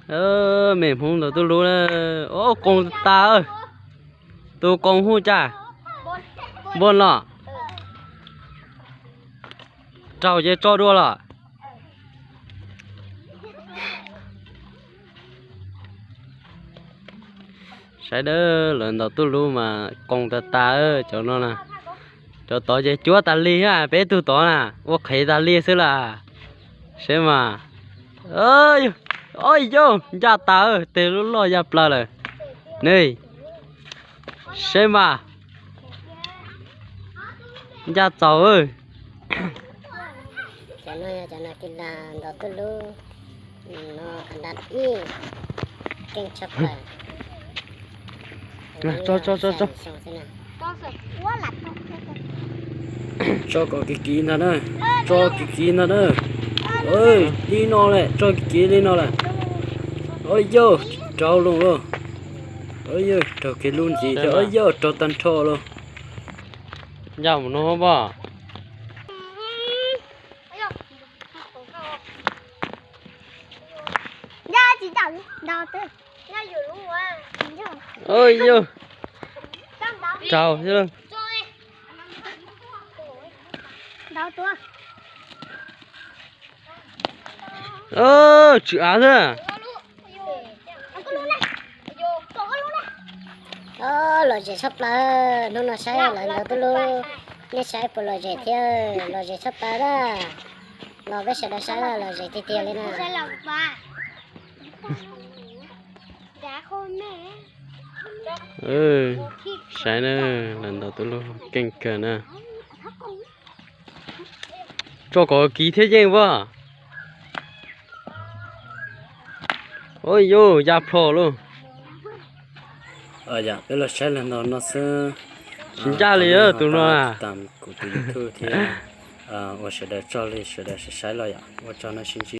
Me Hmoob ntaus tuj lub na. Ua qoo tas, tus qoo hu cas? Npua los? Raug ces tso dua los. Saib dawb, lawv ntaus tuj lub mas qoo tas tas cov no na. Cov tod ces cuab tas li, peb tug tod na ua qhev tas li xwb las. Saib mas. Ua yau, ncaj tas, tes lub loj ya plaws lawm ne. Saib mas, ncaj txaus. Cov no yog cov nas kis las ntaus tuj lub no, kha nrad ib, keej tshaj plaws. Tso, tso, tso, tso. Tso kom kiv kiv ntag na. Tso kiv kiv ntag na. Li no lawm, tso kiv kiv li no lawm. Ua yau, raug loo lauj. Ua yau, raug kiag lub ntxiv thiab, ua yau, raug tag nrho lauj. Ncaj mus no pob. Ua yau, raug thiab. Tsw av xwb. Lom zem tshaj plaws, hnub no saib lawv ntaus tuj lub, nej saib puas lom zem thiab? Lom zem tshaj plaws na. Los peb sawv daws saib, lom zem tiag tiag li na. Saib na, lawv ntaus tuj lub keej kawg na. Tso kom kiv thiab yeej pob. Ua yau, ya plho lauj. Peb los saib lawm no xwb. Tsis ncaj li tus no. Tam kuv tus YouTube thiab, ua sawv daws tsaug li sawv daws saib los yom, ua tsaug no sib ntsib.